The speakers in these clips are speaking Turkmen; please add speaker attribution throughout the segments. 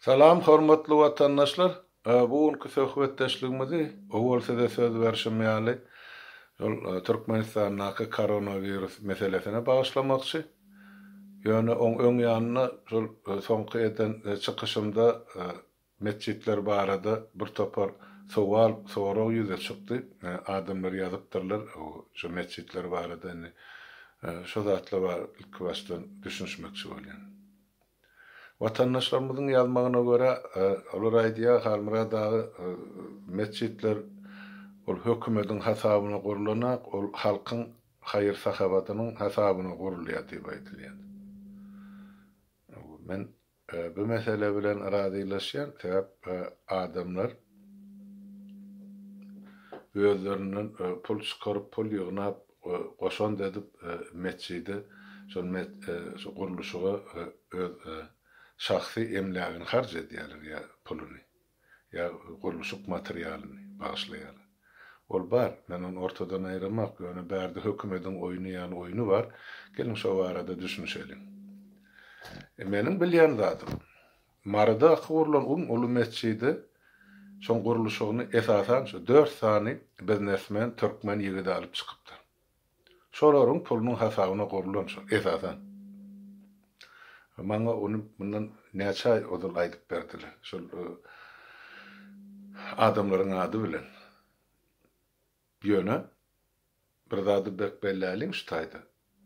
Speaker 1: Salam hormatly watandaşlar! Bu günki söhbetdeşligimizi owal size söz berşim ýaly şol Türkmenistandaky koronawirus meselesine bagyşlamakçy. Ýöne oň öň ýanynda şol soňky eden çykyşymda metjitler barada bir topar sowal, sorag ýüze çykdy. Adamlar ýazypdyrlar şu metjitler barada indi şo zatlar bar ilkibaşdan düşünişmekçi bolýan. Watandaşlarymyzyň ýazmagyna görä, olar aýdýar, Halmyrat aga, metjitler ol hökümediň hasabyna gurlanak, ol halkyň haýyr-sahawatynyň hasabyna gurulýar diýip aýdylýar. Men bu mesele bilen razylaşýan, sebäp adamlar özlerinden pul çykaryp, pul ýygnap, goşant edip metjide, şol şu gurluşyga öz şahsy emlägini harç edýärler ýa puluny, ýa gurluşyk materialyny bagyşlaýarlar. Ol bar, men ony ortadan aýramak, ýöne bärde hökümediň oýnaýan oýny bar, geliň şo barada düşünişeliň. Meniň bilýän zadym, Marydaky gurlan iň uly metjide şoň gurluşygyny esasan şu dört sany biznesmen türkmen ýigidi alyp çykypdyr. Şolaryň pulunyň hasabyna gurlan şol esasan. Maňa ony mundan näçe aý ozal aýdyp berdiler. Şol adamlaryň ady bilen. Ýöne bir zady berk belläliň şu taýda.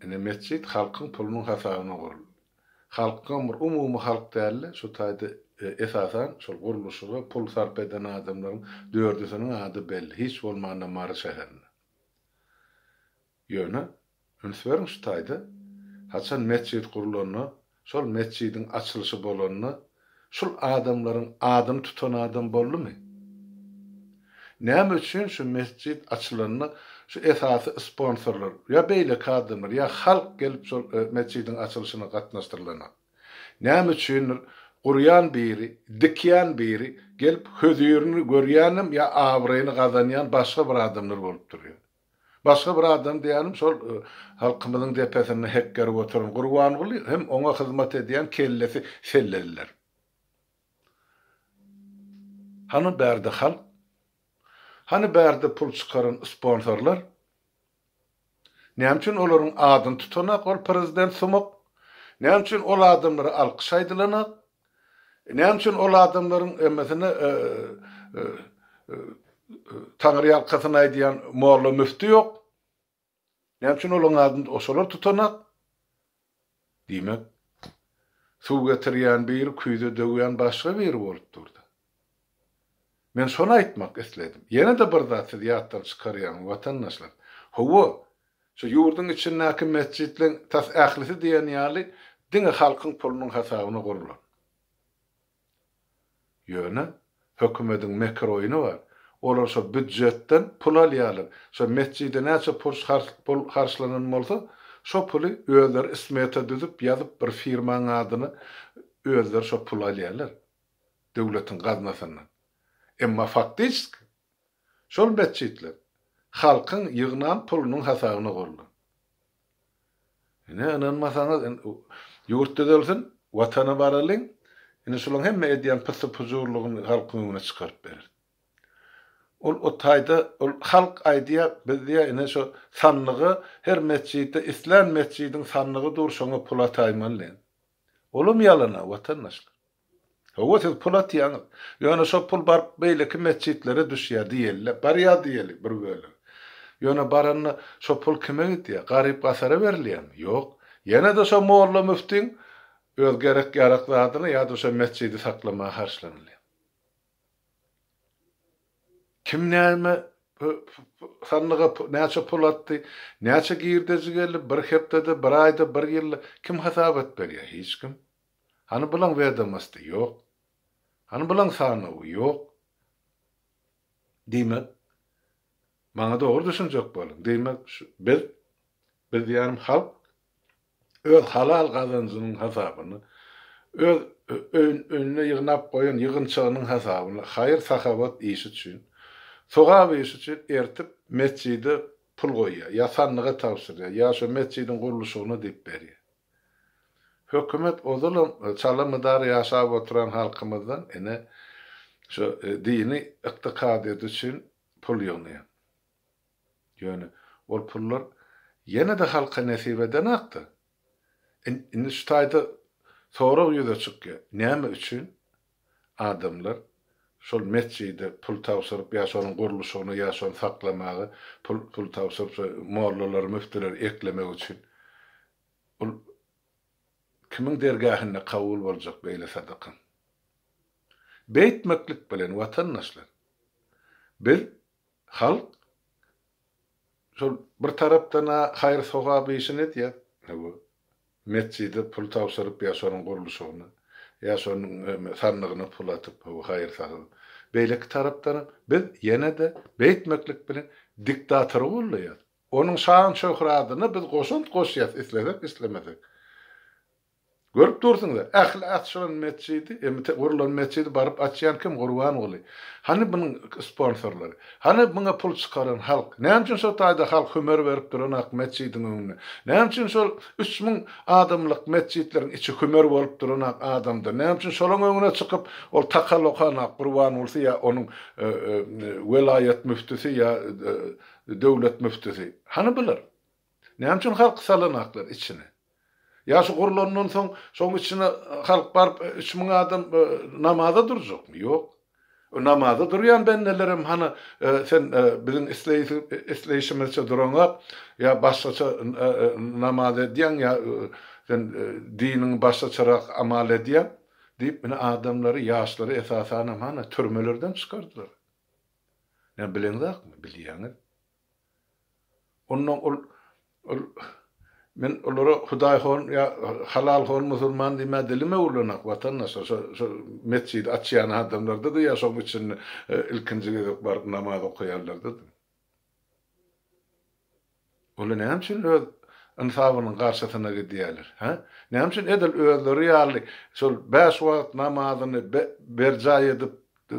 Speaker 1: Ine metjit halkyň pulunyň hasabyna guruldy. Halkyňam bir umumy halk dälde şu taýda esasan şol gurluşyga pul sarp eden adamlaryň dördüsiniň ady belli hiç bolmanda Mary şäherinde. Ýöne, üns beriň şu taýda, haçan metjit gurlanda, şol metjidiň açylyşy bolanda, şul adamlaryň adyny tutan adam boldumy? Näme üçin şu metjit açylanda şu esasy sponsorlar, ýa beýleki adamlar, ýa halk gelip şol metjidiň açylyşyna gatnaşdyrylanok? Näme üçindir, gurýan biri, dikýän biri, gelip hözirini görýänem ýa abraýyny gazanýan başga bir adamlar bolup durýar. Başga bir adam diýýänim şol halkymyzyň depesinde hekgerip oturan Gurbanguly hem oňa hyzmat edýän kellesi selleliler. Hany bärde halk? Hany bärde pul çykaran sponsorlar? Näme üçin olaryň adyny tutanak ol prezident sumak? Näme üçin ol adamlara alkyş aýdylanak? Näme üçin ol adamlaryň hemmesine Taňryýalkasyn aýdýan molla müfti ýok? Näme üçin olaryň adyny şolar tutanak? Diýmek, suw getirýän biri, küýze döwýän başga biri bolup durdy. Men şony aýtmak isledim. Ýene-de bir zat siz ýatdan çykarýaňyz, watandaşlar. Hawa, şu ýurduň içindäki metjitleň tas ählisi diýen ýaly diňe halkyň pulunyň hasabyna gurlan. Ýöne, hökümediň mekir oýny bar. Olar şo býudjetden pul alýarlar. Şo metjide näçe pul harçlanan bolsa, şo puly özleri smeta düzüp, ýazyp bir firmaň adyna özleri şo puly alýarlar. Döwletiň gaznasyndan. Emma faktiçeski şol metjitler halkyň ýygnan pulunyň hasabyna gurlan. Ine ynanmasaňyz ýurt düzelsin, watana baralyň, ine şulaň hemme edýän pyssy-pujurlygyny halkyň öňüne çykaryp bereris. Ol o taýda ol halk aýdýar, biz diýýär ine şo sandyga her metjitde islän metjidiň sandygy dur şoňa pul ataýmaly diýen. Olam ýalana watandaşlar. Hawa siz pul atýaňyz. Ýöne şo pul baryp beýleki metjitlere düşýär diýeli-le. Barýar diýeli bir bölegi. Ýöne baranda şo pul kime gidýär? Garyp-gasara berilýärmi? Ýok. Ýene-de şo molla-müftiň öz gerek-ýarak zadyna ýa-da şo metjidi saklamaga harçlanylýar. Kim näme sandyga näçe pul atdy, näçe girdeji geldi bir hepdede, bir aýda, bir ýylda kim hasabat berýär? Hiç kim. Hany bulaň wedomosty? Ýok. Hany bulaň sanawy? Ýok. Diýmek, maňa dogry düşünjek boluň. Diýmek, şu biz, biz diýýänim halk öz halal gazanjynyň hasabyna, öz öýünde ýygnap goýan ýygynçagynyň hasabyna haýyr-sahawat işi üçin, sogap işi üçin ertip metjide pul goýýar, ýa sandyga tabşyrýar, ýa şo metjidiň gurluşygyna diýip berýär. Hökümet ozalam çala mydar ýaşap oturan halkymyzdan ine şu dini ykdykadyýet üçin pul ýygnaýar. Ýöne ol pullar ýene-de halka nesip edenakda. Indi şu taýda sorag ýüze çykýar, näme üçin adamlar şol metjide pul tabşyryp ýa şonuň gurluşygyna ýa şony saklamaga pul pul tabşyryp şo mollalary müftüleri eklemek üçin ol kimiň dergähinde kabul boljak beýle sadakaň? Beýtmeklik bilen watandaşlar biz Halk şol bir tarapdan-a haýyr-sogap işini edýär, hawa, metjide pul tabşyryp ýa şonuň gurluşygyna, ýa şonuň sandygyna pul atyp, hawa, haýyr-sahawat. Beýleki tarapdanam biz ýene-de beýtmeklik bilen diktatory goldaýarys. Onuň şan-şöhradyna biz goşant goşýarys, islesek-islemesek. Görüp dursuňyz, ähli açylan metjidi, emi gurlan metjidi baryp açýan kim? Gurbanguly. Hany bunuň sponsorlary? Hany muňa pul çykaran halk? Näme üçin şo taýda halk hümer berip duran ak metjidiň öňünde? Näme üçin şol 3000 adamlyk metjitleriň içi hümer bolup duran ak adamda? Näme üçin şolaň öňüne çykyp ol takal okanak Gurbangulysy ýa onuň welaýat müftüsi ýa döwlet müftüsi? Hany bular? Näme üçin halky salanaklar içine? Ýa şu gurlandan soň şoň içine halk baryp 3000 adam namaza durjakmy? Ýok. Namaza durýan bendelerem hany sen biziň isleýşimizçe duraňok, ýa başgaça namaz edýäň ýa sen diniňi başgaçarak amal edýäň diýip ine adamlary, ýaşlary esasanam hany türmelerden çykardylar. Näme bileňzakmy? Bilýäňiz. Ondan ol ol men olara hudaýhon ýa halalhon musulman diýmä dilim öwrülenak watandaşlar şo şo metjidi açýan adamlarda-da ýa şoň içinde ilkinji gezek baryp namaz okaýanlarda-da. Olar näme üçin öz ynsabynyň garşysyna gidýärler, hä? Näme üçin edil özleri ýaly şol bäş wagt namazyny berjaý edip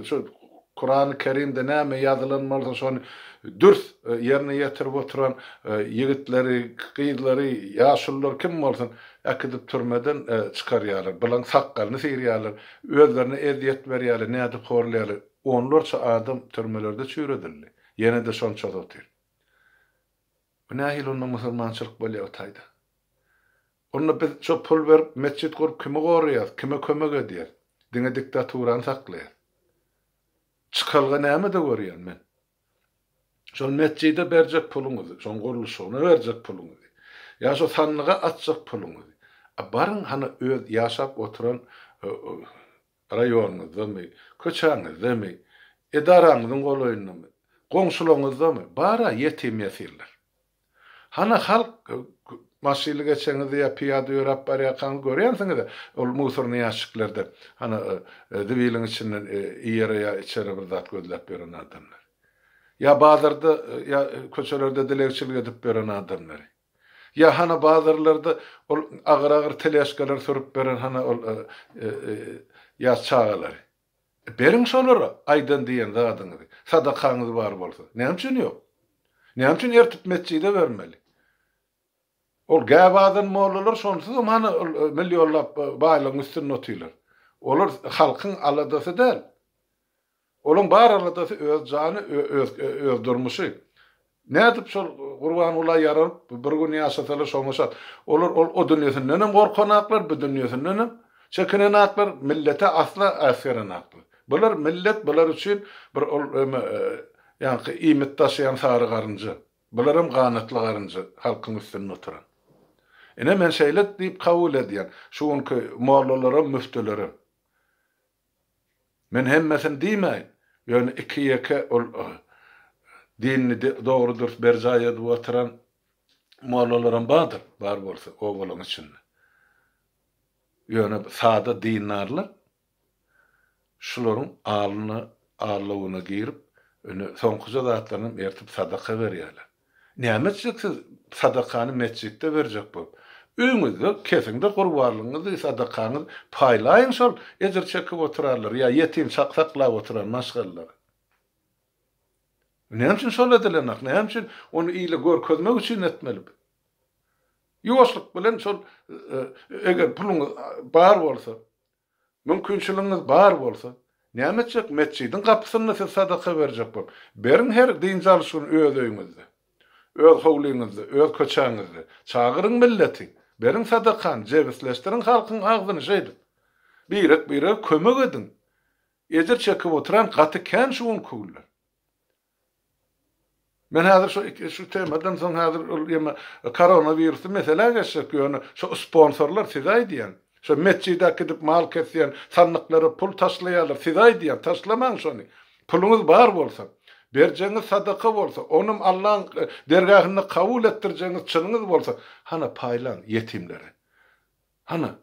Speaker 1: Şu Kurany Kerimde näme ýazylan bolsa şony dürs ýerine ýetirip oturan ýigitleri, gyzlary, ýaşululary kim bolsun äkidip türmeden çykarýarlar. Bulaň sakgalyny syrýarlar, özlerine ezýet berýärler, nädip horlaýarlar. Onlarça adam türmelerde çüýredildi. Ýene-de şonçasy otyr. Bu nähili onda musulmançylyk bolýar o taýda? Onda biz şo pul berip metjit gurup kimi goraýas, kime kömek edýäs? Diňe diktaturany saklaýas. Çykalga nämede görýän men? Şol metjide berjek puluňyzy, şoň gurluşygyna berjek puluňyzy, ýa şo sandyga atjak puluňyzy, a baryň hany öz ýaşap oturan raýonyňyzdamy, köçäňizdemi, edaraňyzyň golaýyndamy, goňşularyňyzdamy, bar-a ýetim-ýesirler. Hany halk maşynly geçeňizde ýa pyýada ýöräp barýarkaňyz görýänsiňiz-ä, ol musorny ýaşiklerde hany zibiliň içinden iýere ýa içere bir zat gözläp ýören adamlary. Ýa bazarda ýa köçelerde dilegçilik edip ýören adamlary. Ýa hany bazarlarda ol agyr-agyr teležkalar sürüp beren hany ol ýaş çagalary. Beriň şolara aýdan diýen zadyňyzy, sadakaňyz bar bolsa. Näme üçin ýok? Näme üçin ertip metjide bermeli? Ol gäbazan mollalar şonsuzam hany ol millionlap baýlygyň üstünde otyrlar. Olar halkyň aladasy däl. Olaň bar aladasy öz jany, öz öz durmuşy. Nädip şol Gurbangula ýaranyp bir gün ýaşasalar şoňa şat. Olar ol o dünýesindenem gorkanaklar, bu dünýesindenem çekinenaklar, millete asla äsgerenaklar. Bular millet bular üçin bir ol öme ýaňky iýmit daşaýan sary garynja. Bularam ganatly garynja halkyň üstünde oturan. Ine men şeýle diýip kabul edýän şu günki mollalaram, müftülerem. Men hemmesini diýmäýin, ýöne iki-ýeke ol dinini dogry-dürs berjaý edip oturan mollalaram bardyr, bar bolsa obalaryň içinde. Ýöne sada dindarlar şularyň alyna, allawyna girip, ine soňkuja zatlarynam ertip sadaka berýärler. Näme etjek siz sadakany metjitde berjek bolup? Öýüňizde kesiňde gurbanlygyňyzy, sadakaňyzy paýlaýyň şol ejir çekip oturanlara ýa ýetim çak saklap oturan maşgalalara. Näme üçin şol edilenak? Näme üçin ony ile görkezmek üçin etmeli biz? Ýuwaşlyk bilen şol eger puluňyz bar bolsa, mümkinçiligiňiz bar bolsa, näme etjek metjidiň gapysynda siz sadaka berjek bolup. Beriň her dynç alyş güni öz öýüňizde. Öz howlyňyzda, öz köçäňizde. Çagyryň milleti. Beriň sadakany, jebisleşdiriň halkyň agzyny şeýdip. Birek-birege kömek ediň. Ejir çekip oturan gaty kän şu günki günler. Men häzir şu şu temadan soň häzir ol ýeme koronawirusly meselä geçjek ýöne şu sponsorlar size aýdýan. Şu metjide äkidip mal kesýän sandyklara pul taşlaýarlar size aýdýan taşlamaň şony. Puluňyz bar bolsa, berjegiňiz sadaka bolsa, onam Allaň dergähinde kabul etdirjegiňiz çynyňyz bolsa, hana paýlaň ýetimlere. Hana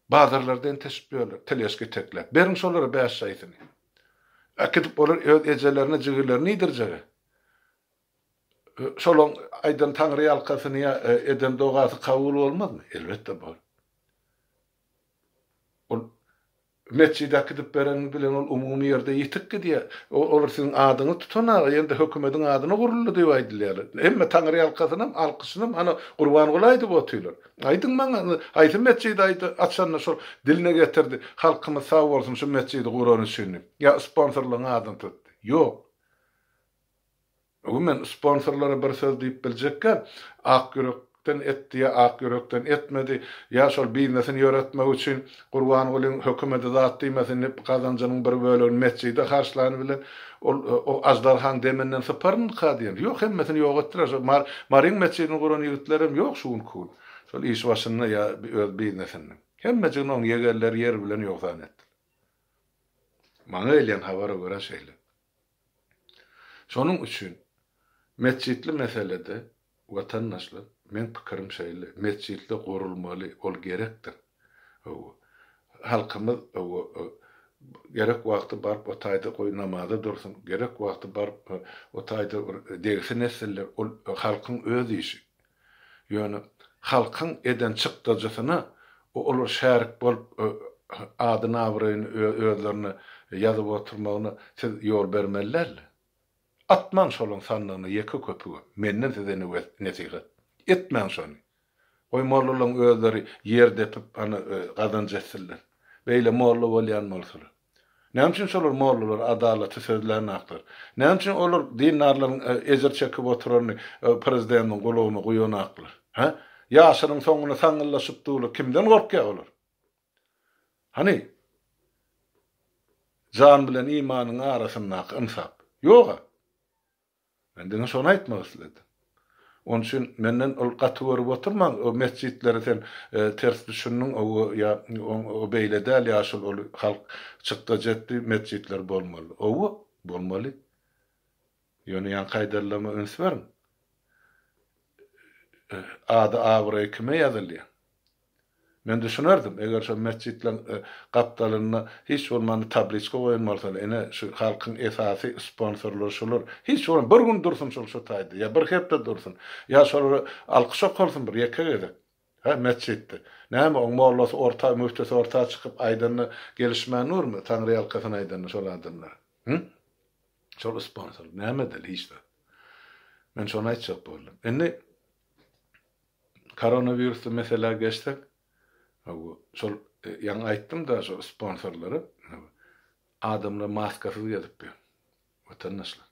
Speaker 1: Bazarlarda enteşip ýörler, teležka itekläp. Beriň şolara bäş şaýsyny. Äkidip olar öz ejelerine, jigilerine iýdirjege. Şolaň aýdan taňryýalkasyny ýa eden dogasy kabul bolmazmy? Elbetde bor. Ol metjide äkidip bereniň bilen ol umumy ýerde ýitip gidýär. Olar siziň adyňyzy tutanaga, ýene-de hökümediň adyna guruldy diýip aýdylýarlar. Hemme taňryýalkasynam, alkyşynam ana Gurbanguly aýdyp otyrlar. Aýdyň maňa, haýsy metjidi aýdy, açanda şol diline getirdi, halkymyz sag bolsun şu metjidi gurany üçin diýip. Ýa sponsorlaryň adyny tutdy. Ýok. Bu men sponsorlara bir söz diýip biljekgä, ak ýürekden etdi ýa ak ýürekden etmedi, ýa şol biznesini ýöretmek üçin Gurbangulyň hökümede zat diýmesin diýip gazanjynyň bir bölegini metjide harçlany bilen ol o aždarhaň deminden syparmyka diýen. Ýok hemmesini ýok etdiler. Şo Mar Maryň metjidini guran ýigitlerem ýok şu günki gün. Şol iş başynda ýa öz biznesinde. Hemmejigini oň ýegenleri ýer bilen ýogsan etdiler. Maňa gelýän habara görä şeýle. Şonuň üçin metjitli meselede watandaşlar meň pikirim şeýle metjitler gurulmaly ol gerekdir. Hawa. Halkymyz hawa gerek wagty baryp o taýda goý namaza dursun, gerek wagty baryp o taýda bir degsin etsinler ol halkyň öz işi. Ýöne halkyň eden çykdajysyna olar şärik bolup adyny-abraýyny özlerine ýazyp oturmagyna siz ýol bermeli däldi. Atmaň şolaň sandygyna ýeke köpügem. Menden size nesihat. Etmäň şony. Goý mollalaň özleri ýer depip hany gazanç etsinler. Beýle molla bolýan bolsalar. Näme üçin şolar mollalar adalaty sözlänaklar? Näme üçin olar dindarlaryň ejir çekip oturanyny prezidentiň gulagyna guýanaklar? Hä? Ýaşyryň soňuna saňňyllaşyp durlar. Kimden gorkýar olar? Hany? Jan bilen imanyň arasyndaky ynsap. Ýog-a. Men diňe şony aýtmak isledim. Onuň üçin menden ol gaty görüp oturmaň, o metjitlere sen ters düşündiň, o ýa o beýle däl ýaşuly ol halk çykdajy etdi, metjitler bolmaly. Owa, bolmaly. Ýöne ýaňky aýdanlaryma üns beriň. Ady abraýy kime ýazylýar? Men düşünerdim, eger şo metjitleň gapdalynda hiç bolmanda tabliçka goýan bolsalar, ine, şu halkyň esasy sponsorlary şular. Hiç bolmanda bir gün dursun şol şo taýda, ýa bir hepde dursun, ýa şolara alkyş okalsyn bir ýeke gezek. Hä, metjitde. Näme, oň mollasy orta, müftüsi orta çykyp aýdanda gelişmän durmy, taňryýalkasyn aýdanda şol adamlar. Hü? Şol sponsor. Näme edeli, hiç zat. Men şony aýtjak boldum. Indi Koronawirusly meselä geçsek, şol ýaňy aýtdym-da şol sponsorlary, adamlar maskasyz gezip ýör, watandaşlar.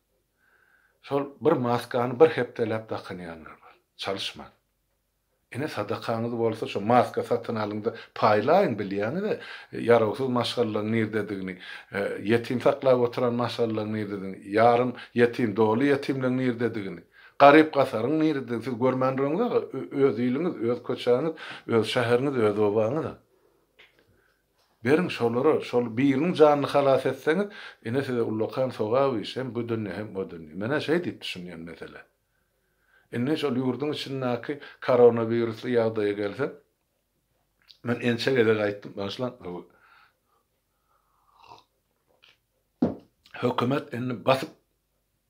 Speaker 1: Şol bir maskany bir hepdeläp dakynýanlar bar, çalyşman. Ine sadakaňyz bolsa şo maska satyn alyň-da paýlaýyň bilýäňiz-ä ýarawsyz maşgalalaryň nirdedigini, ýetim saklap oturan maşgalalaryň nirdedigini, ýarym ýetim, doly ýetimleň nirdedigini. Garyp-gasaryň nirede siz görmän duruňyz-a, öz iliňiz, öz köçäňiz, öz şäheriňiz, öz obaňyz-a. Beriň şolara, şol biriniň janyny halas etseňiz, ine size ullakan sogap iş, hem bu dünýe, hem o dünýe. Men-ä şeý diýip düşünýän meselä. Indi şol ýurduň içindäki koronawirusly ýagdaýa gelsek, men ençe gezek aýtdym, bagyşlaň, hökümet indi basyp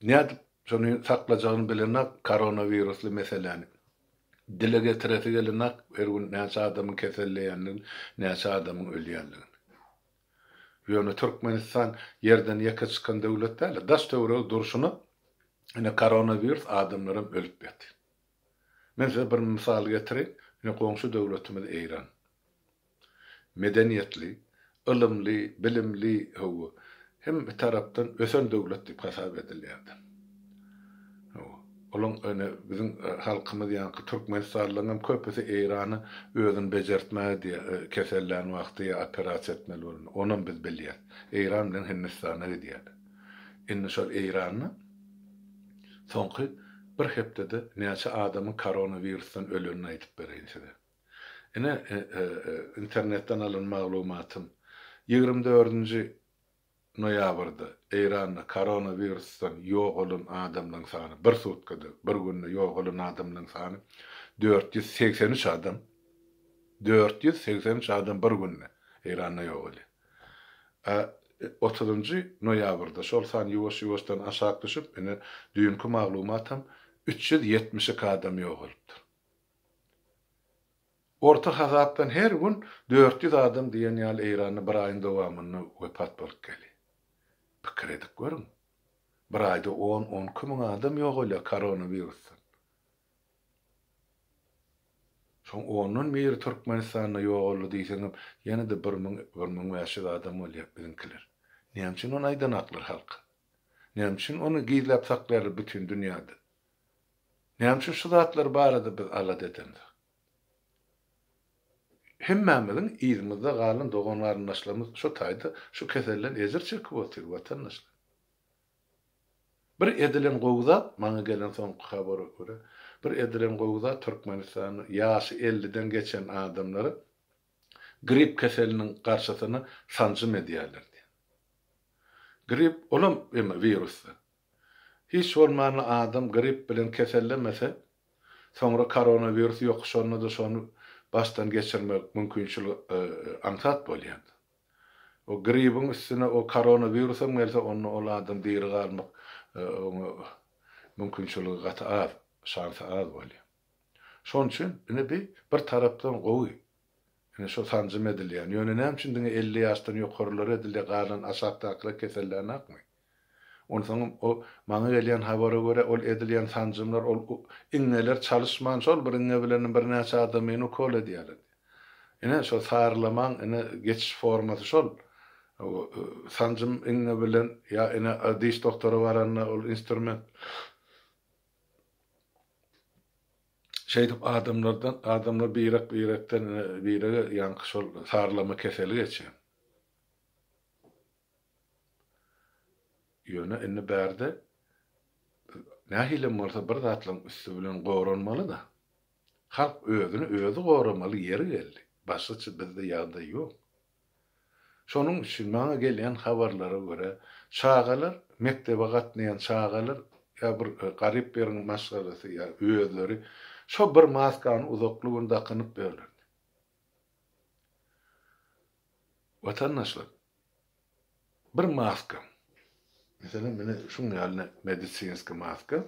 Speaker 1: Nädip şony saklajagyny bilenak koronawirusly meseläni. Dile getiresi gelenak her gün näçe adamyň keselleýändigini, näçe adamyň ölýändigini. Ýöne Türkmenistan ýerden ýeke çykan döwlet däl. Daş töweregi durşuna ine koronawirus adamlaram ölüp ýatyr. Men size bir mysal getireýin. Ine goňşy döwletimiz Eýran. Medeniýetli, ylymly, bilimli, hawa, hemme tarapdan ösen döwlet diýip hasap edilýärdi. Hawa, olaň ine biziň halkymyz ýaňky türkmenistanlylaryň hem köpüsi Eýrana özüni bejertmäge diýýär, kesellän wagty ýa operasiýa etmeli bolanda. Onam biz bilýäs. Eýran bilen Hindistana gidýärler. Indi şol Eýranda soňky bir hepdede näçe adamyň koronawirusdan ölenini aýdyp bereýin size. Ine, internetden alan maglumatym, 24-nji noýabrda Eýranda koronawirusdan ýogalan adamlaryň sany, bir sutkada, bir günde ýogalan adamlaryň sany 483 adam. 483 adam bir günde Eýranda ýogalýar. A otuzynjy noýabrda şol san ýuwaş-ýuwaşdan aşak düşüp, ine, düýnki maglumatam 372 adam ýogalypdyr. Orta hasapdan her gün 400 adam diýen ýaly Eýranda bir aýyň dowamynda wepat bolup gelýär. Pikir edip görüň. Bir aýda on, on iki müň adam ýogalýar koronawirusdan. Şoň ondan biri Türkmenistanda ýogaldy diýseňem ýene-de bir müň, bir 1500 adam bolýar biziňkiler. Näme üçin ony aýdanaklar halka? Näme üçin ony gizläp saklaýarlar bütin dünýäde? Näme üçin şu zatlar barada biz alada edemzok? Hemmämiziň yzymyzda galan dogan-garyndaşlarymyz şu taýda şu keselden ejir çekip otyr, watandaşlar. Bir edilen gowy zat, maňa gelen soňky habara görä, bir edilen gowy zat Türkmenistanda ýaşy elliden geçen adamlara grip keseliniň garşysyna sanjym edýärler diýen. Grip, olam eme wirusda. Hiç bolmanda adam grip bilen kesellemese, soňra koronawirus ýokuşanda-da şony başdan geçirmek mümkinçiligi aňsat bolýar. O gribiň üstüne o koronawirusam gelse, onda ol adam diri galmak oňa mümkinçiligi gaty az, şansy az bolýar. Şonuň üçin ine bi bir tarapdan gowy. Ine şo sanjym edilýän. Ýöne näme üçin diňe 50 ýaşdan ýokarylara edilýär, galan aşakdakylar kesellänakmy? Onsoňam o maňa gelýän habara görä ol edilýän sanjymlar ol iňňeler çalyşman şol bir iňňe bilenem birnäçe adamyny ukol edýärler. Ine şo sarylamaň ine geçiş formasy şol. Sanjym iňňe bilen ýa ine diş doktora baranda ol instrument. Şeýdip adamlardan adamlar birek birekden ine birege ýaňky şol sarylama keseli geçýär. Ýöne indi bärde nähilem bolsa bir zatlaryň üsti bilen goranmaly-da. Halk özüni özi goramaly ýeri geldi. Başgaça bizde ýagdaý ýok. Şonuň üçin maňa gelýän habarlara görä, çagalar, mekdebe gatnaýan çagalar ýa bir garyp biriň maşgalasy ýa özleri şo bir maskany uzakly gün dakynyp ýörler. Watandaşlar, bir maska, meselem, mine şuň ýaly medisinski maska,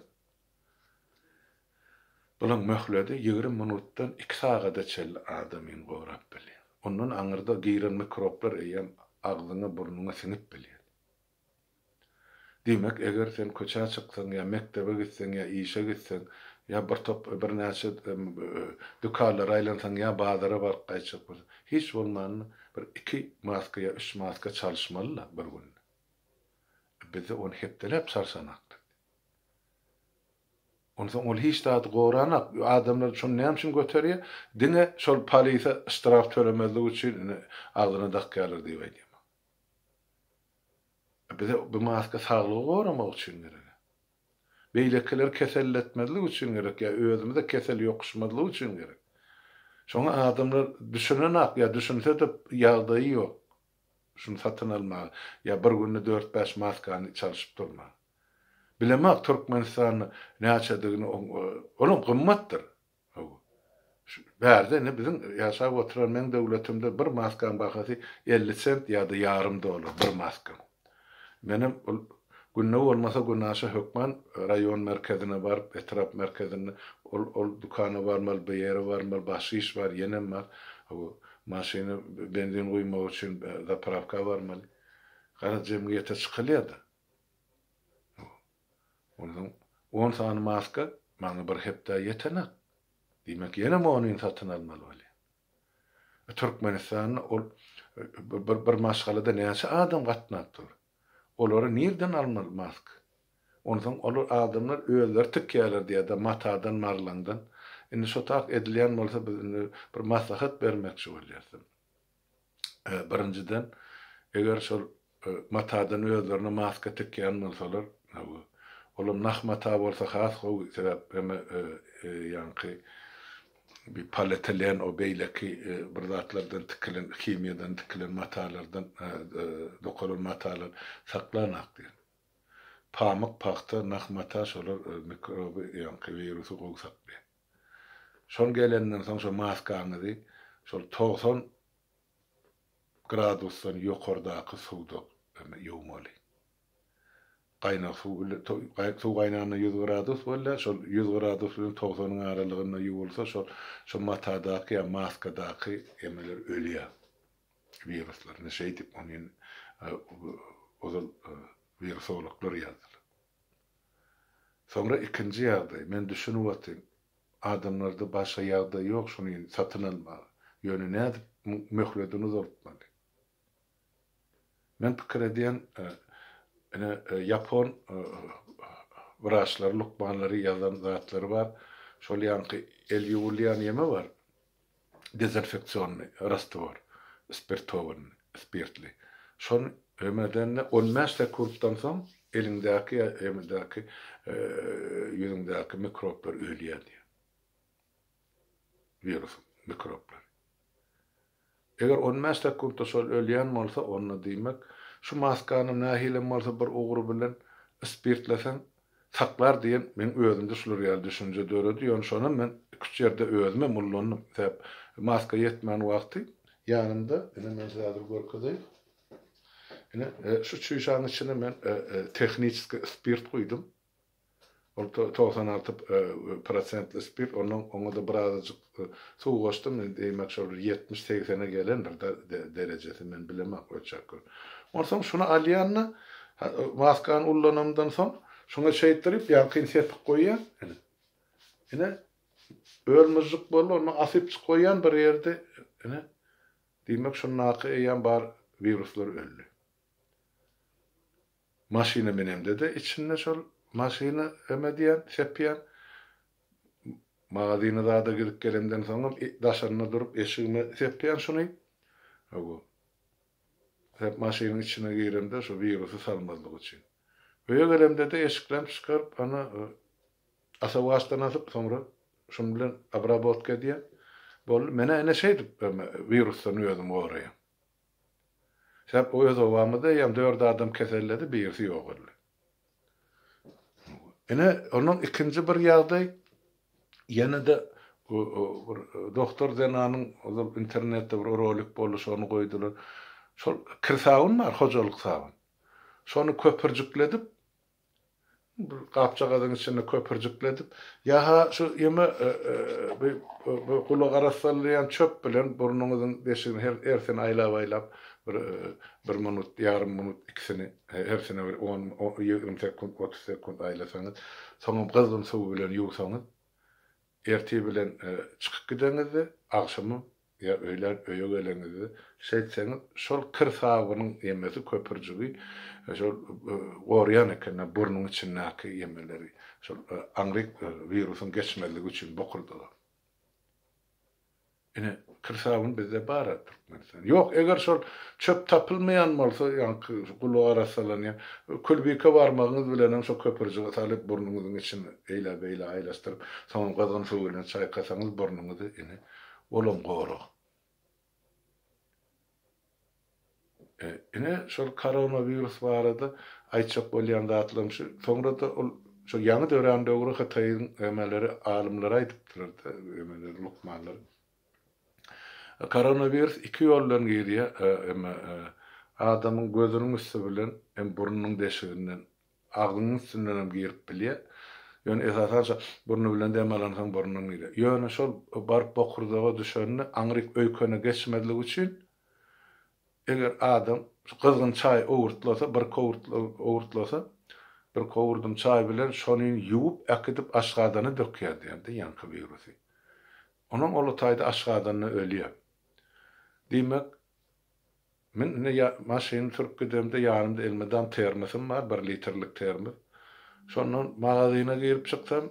Speaker 1: bulaň möhledi 20 minutdan 2 sagada çenli adamyny gorap bilýär. Ondan aňyrda giren mikroblar eýýäm agzyňa, burnuňa siňip bilýär. Diýmek, eger sen köçä çyksaň ýa mekdebe gitseň ýa işe gitseň, ýa bir top birnäçe dükanlara aýlansaň ýa bazara baryp gaýtjak bolsaň, hiç bolmanda bir iki maska ýa üç maska çalyşmaly-da bir günde. Bizde ony hepdeläp çalşanaklar. Onsoň ol hiç zady goranak. Adamlar şony näme üçin göterýär? Diňe şol polise ştraf tölemezlik üçin ine agzyna dakýarlar diýip aýdýar maňa. Bize bu maska saglygy goramak üçin gerek. Beýlekileri keselletmezlik üçin gerek ýa özümize kesel ýokuşmazlygy üçin gerek. Şoňa adamlar düşünenak ýa düşünse-de ýagdaýy ýok şuny satyn almaga ýa bir günde dört-bäş maskany çalşyp durmaga. Bilemok Türkmenistanda näçedigini olam gymmatdyr. Hawa. Şu bärde indi biziň ýaşap oturan meň döwletimde bir maskaň bahasy 50 sent ýa-da ýarym dollar bir maskaň. Menem ol günde bolmasa günaşa hökman raýon merkezine baryp, etrap merkezinde ol ol dükana barmaly, bu ýere barmaly, başga iş bar, ýenem bar. Hawa, maşyna benzin guýmak üçin zaprawka barmaly. Garaz jemgyýete çykylýar-da. Hawa. Onsoň on sany maska maňa bir hepdä ýetenak. Diýmek, ýenem onyny satyn almaly bolýar. Türkmenistanda ol bir, bir maşgalada näçe adam gatnap dur? Olary nirden almaly maska? Onsoň olar adamlar özleri tikýärler diýýär-de matadan, marlaňdan. Indi şo tak edilýän bolsa biz indi bir maslahat bermekçi bolýarys. Birinjiden, eger şol matadan özlerine maska tikýän bolsalar, olam nah mata bolsa has gowy, sebäp heme ýaňky bir polietilen o beýleki bir zatlardan tikilen, himiýadan tikilen matalardan dokalan matalar saklanak diýen. Pamyk, pagta, nah mata şolar mikroby, ýaňky wirusy gowy saklaýar. Şol gelenden soň şo maskaňyzy şol 90 gradusdan ýokardaky suwda ýuwmaly. Gaýnag suw bilen suw gaýnanda 100 gradus bolýar, şol 100 gradus bilen 90-yň aralygynda ýuwulsa şol şo matadaky ýa maskadaky emeler ölýär. Wiruslar. Ine şeýdip ony ozal wirusologlar ýazdylar. Soňra ikinji ýagdaý, men düşünip otyryn, adamlarda başga ýagdaý ýok şuny satyn almaga. Ýöne nädip möhledini uzaltmaly? Men pikir edýän, ine ýapon wraçlary, lukmanlary ýazan zatlary bar. Şol ýaňky el ýuwulýan ýeme bar, dezinfeksionnyý rastvor, spirtowannyý, spirtli. Şony ýemedende 15 sekuntdan soň eliňdäki ýa ýemedäki ýüzüňdäki mikroblar ölýär diýýär. Wirusyň mikroblary. Eger 15 sekuntda şol ölýän bolsa, onda diýmek, şu maskany nähilem bolsa bir ugry bilen spirtleseň, saklar diýen meň özümde şular ýaly düşünje döredi, ýöne şonam men iki-üç ýerde özümem ullandym. Sebäp maska ýetmän wagty ýanymda, ine men size häzir görkezeýin. Ine, şu çüýşäň içine men tehniçeskiý spirt guýdum. Ol 96 prosentli spirt, ondan oňa-da birazajyk suw goşdum, indi diýmek şol bir ýetmiş-segsene gelendir derejesi, men bilemok ölçäp görüp. Onsoň şuny alýan-da, maskany ullanamdan soň, şuňa şeýtdirip, ýaňkyny sepip goýýan, ine. Ine, öl-myžžyk boldy, onda asypjyk goýýan bir ýerde, ine, diýmek şundaky eýýäm bar wiruslar öldi. Maşyna minemde-de içinde şol maşyna eme diýýän, sepýän. Magazyna zada gidip gelemden soňam daşarynda durup eşigime sepýän şuny. Hawa. Hep maşynyň içine giremde şu wirusy salmazlyk üçin. Öýe gelemde-de eşiklerimi çykaryp ana asawaçdan asyp soňra şuny bilen obrabotka edýän. Boldy. Men-ä ine şeýdip wirusdan özümi goraýan. Sebäp öz obamyzda eýýäm dört adam keselledi, birisi ýogaldy. Ine, ondan ikinji bir ýagdaý ýene-de bir doktor zenanyň ozal internetde bir rolik boldy, şony goýdular. Şol kir sabyn bar, hojalyk sabyn. Şony köpürjikledip, Bir gapjagazyň içinde köpürjikledip, ýa-ha şu ýeme bu gulak arassalýan çöp bilen burnuňyzyň deşigini her hersini aýlap-aýlap bir bir minut, ýarym minut ikisini hersine bir on, 20 sekunt, 30 sekunt aýlasaňyz, soňam gyzgyn suw bilen ýuwsaňyz, ertir bilen çykyp gideňizde, agşamam Ýa öýlän öýe geleňizde şeýtseňiz, şol kir sabynyň ýemesi, köpürjigi şol goraýan eken-de burnuň içindäki ýemeleri, şol aňryk wirusyň geçmezligi üçin bokurdaga. Ine, kir sabyn bizde bar-a Türkmenistanda. Ýok, eger şol çöp tapylmaýan bolsa, ýaňky gulak arassalanýan, külbike barmagyňyz bilenem şo köpürjigi salyp burnuňyzyň içini eýle-beýle aýlaşdyryp, soňam gyzgyn suw bilen çaýkasaňyz burnuňyzy, ine, Olam gorag. E, ine şol koronawirus barada aýtjak bolýan zatlarym şu. Soňra-da ol şo ýaňy dörän döwri Hytaýyň emeleri, alymlary aýdypdylar-da, emeleri, lukmanlar. Koronawirus iki ýol bilen girýär, eme, adamyň gözüniň üsti bilen hem burnunyň deşiginden Agzynyň üstündenem girip bilýär. Ýöne esasan şo burny bilen dem alansoň burnundan girýär. Ýöne şol baryp bokurdaga düşende aňryk öýkene geçmezligi üçin eger adam gyzgyn çaý owurtlasa, bir kowurt owurtlasa, bir kowurdum çaý bilen şony ýuwup äkidip aşgazana dökýär diýýär-de ýaňky wirusy. Onuň ol taýda aşgazanda ölýär. Diýmek, men indi maşyny sürüp gidemde ýanymda elmydam termosym bar, bir litrlik termos. Şondan magazyna girip çyksam,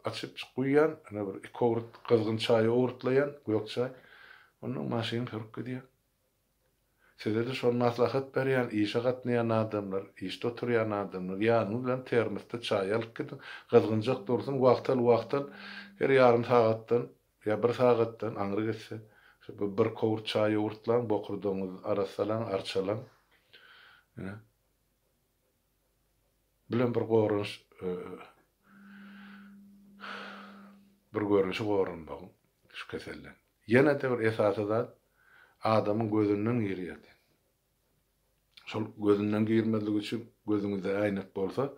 Speaker 1: açyp guýýan, ine bir iki owurt gyzgyn çaý owurtlaýan, gök çaý. Ondan maşyny sürüp gidýän. Size-de şony maslahat berýän, işe gatnaýan adamlar, işde oturýan adamlar, ýanyňyz bilen termosda çaý alyp gidiň, gyzgynjak dursun, wagtal-wagtal her ýarym sagatdan ýa bir sagatdan aňry gitse, şu bir kowurt çaý owurtlaň, bokurdagyňyzy arassalaň, arçalaň. Ine. Bilen bir goranyş, bir görnüşi goranmagyň şu keselden. Ýene-de bir esasy zat, adamyň gözünden girýär. Şol gözünden girmezligi üçin gözüňizde äýnek bolsa,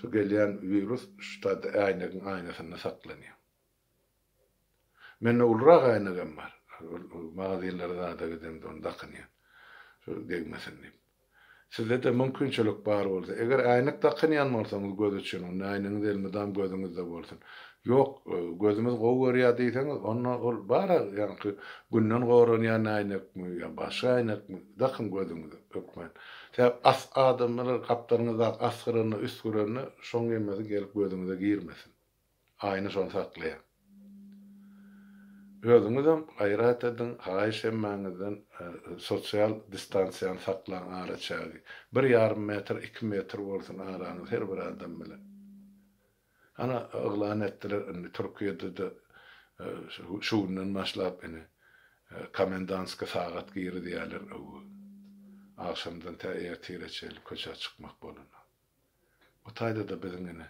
Speaker 1: şu gelýän wirus şu taýda äýnegiň aýnasynda saklanýar. Mende ulurak äýnegem bar. Magazinlere zada gidemde ony dakynýan. Şu degmesin diýip. Sizde-de mümkinçilik bar bolsa, eger äýnek dakynýan bolsaňyz göz üçin, onda äýnegiňiz elmydam gözüňizde bolsun. Ýok, gözümiz gowy görýär diýseňiz, onda ol bar-a, ýaňky günden goranýan äýnekmi ýa başga äýnekmi, dakyň gözüňize hökman. Sebäp as adamlar gapdalyňyzdaky asgyranda, üsgürende şoň ýemesi gelip gözüňize girmesin. Aýna şony saklaýar. Özüňizem gaýrat ediň, haýyş hemmäňizden sosial distansiýany saklaň araçägi. Bir ýarym metr, iki metr bolsun araňyz her bir adam bilen. Ana yglan etdiler indi Türkiýede-de şu günden başlap ine komendantskiý sagat girizýärler agşamdan tä ertire çenli köçä çykmak bolanok. Bu taýda-da biziň ine,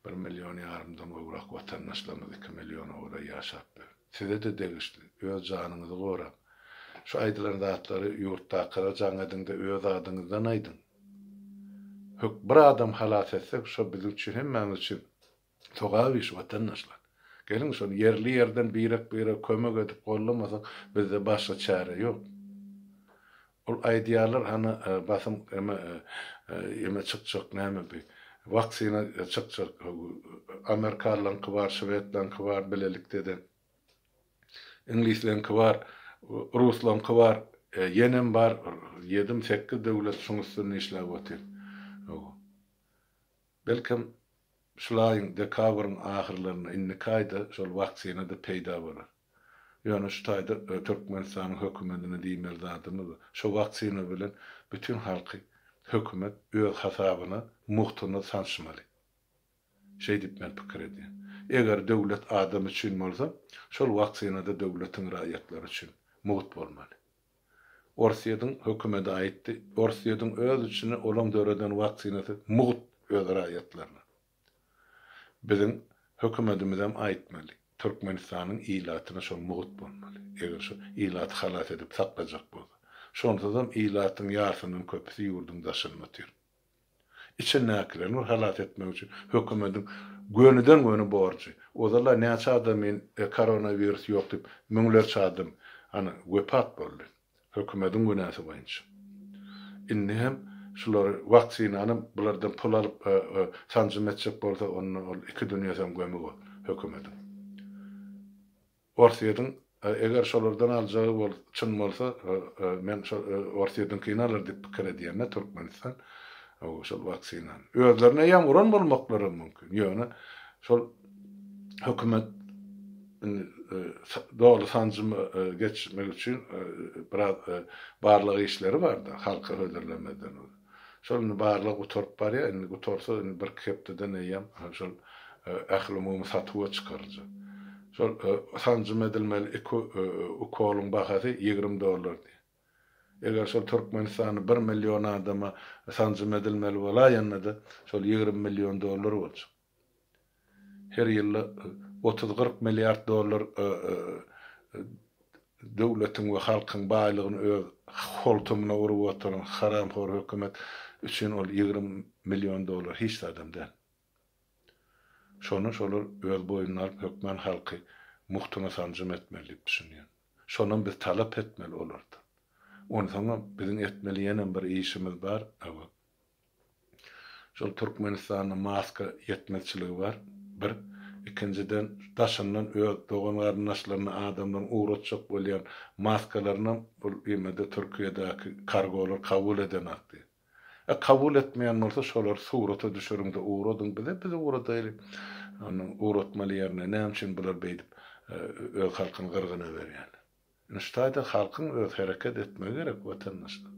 Speaker 1: bir million ýarymdan gowrak watandaşlarymyz iki milliona golaý ýaşap ýör. Size-de degişli, öz janyňyzy goraň. Şu aýdylan zatlary ýurtdakylara jaň ediň-de öz adyňyzdan aýdyň. Hök bir adam halas etsek, şo biziň üçin hemmämiz üçin sogap iş watandaşlar. Geliň şony ýerli-ýerden birek-birege kömek edip gollamasak bizde başga çäre ýok. Ol aýdýarlar hany basym eme eme çykjak näme bi waksina çykjak amerikanlaryňky bar şwedlaryňky bar bilelikde eden iňlisleriňki bar ruslaryňky bar ýenem bar ýedim sekiz döwlet şuň üstünde işläp otyr. Belkem şul aýyň dekabryň ahyrlarynda indiki aýda şol waksina-da peýda bolar. Ýöne şu taýda Türkmenistanyň hökümetine diýmeli zadymyz şo waksina bilen bütin halky hökümet öz hasabyna mugtuna sançmaly. Şeýdip men pikir edýän. Eger döwlet adam üçin bolsa, şol waksinada döwletiň raýatlary üçin mugt bolmaly. Orsýetiň hökümedi aýtdy, Orsýetiň öz içinde olaň döreden waksinasy mugt öz raýatlaryna. Biziň hökümedimizem aýtmaly, Türkmenistanyň ilatyna şol mugt bolmaly, eger şu ilaty halas edip saklajak bolsa. Şonsuzam ilatyň ýarsyndan köpüsi ýurduň daşynda otyr. Içindäkilerini bir halas etmek üçin hökümediň gönüden-göni borjy. Ozal-a näçe adamyn koronawirus ýok diýip müňlerçe adam hany wepat boldy. Hökümediň günäsi boýunça. Indi hem şulary waksinany bulardan pul alyp sanjym etjek bolsa onda ol iki dünýesem gömük ol hökümediň. Orsýetiň eger şolardan aljagy bol çyn bolsa men şo Orsýetiňkini alar diýip pikir edýän-de Türkmenistan şol waksinany. Özlerine eýýäm uran bolmaklaram mümkin. Ýöne şol hökümet indi doly sanjyma geçmek üçin biraz barlag işleri bar-da halka hödürlemezden ozal. Şol indi barlag gutaryp barýar, indi gutarsa indi birki hepdeden eýýäm şol ählumumy satuwa çykaryljak. Şol sanjym edilmeli iki ukolyň bahasy 20 dollar diýýär. Eger şol Türkmenistanda bir million adama sanjym edilmeli bolaýanda-da şol 20 million dollar boljak. Her ýylda otuz-kyrk milliard dollar döwletiň we halkyň baýlygyny öz holtumyna urup oturan haramhor hökümet üçin ol 20 million dollar hiç zadam däl. Şony şolar öz boýnuna alyp hökman halky mugtuna sanjym etmeli diýip düşünýän. Şonam biz talap etmeli olardan. Onsoňam biziň etmeli ýenem bir işimiz bar. Şol Türkmenistanda maska ýetmezçiligi bar, bir. Ikinjiden daşyndan öz dogan-garyndaşlaryna adamlaryň ugratjak bolýan maskalarynam bul ýemede Türkiýedäki kargolar kabul edenak diýip. E kabul etmeýän bolsa şolary surata düşüriňde ugradyň bize biz ugradaýly onuň ugratmaly ýerine näme üçin bular beýdip öz halkyny gyrgyna berýärler. Ine şu taýda halkyň öz hereket etmegi gerek watandaşlar.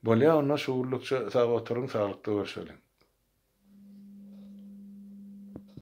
Speaker 1: Bolýa onda şu günlükçe sag oturyň saglykda görşeliň.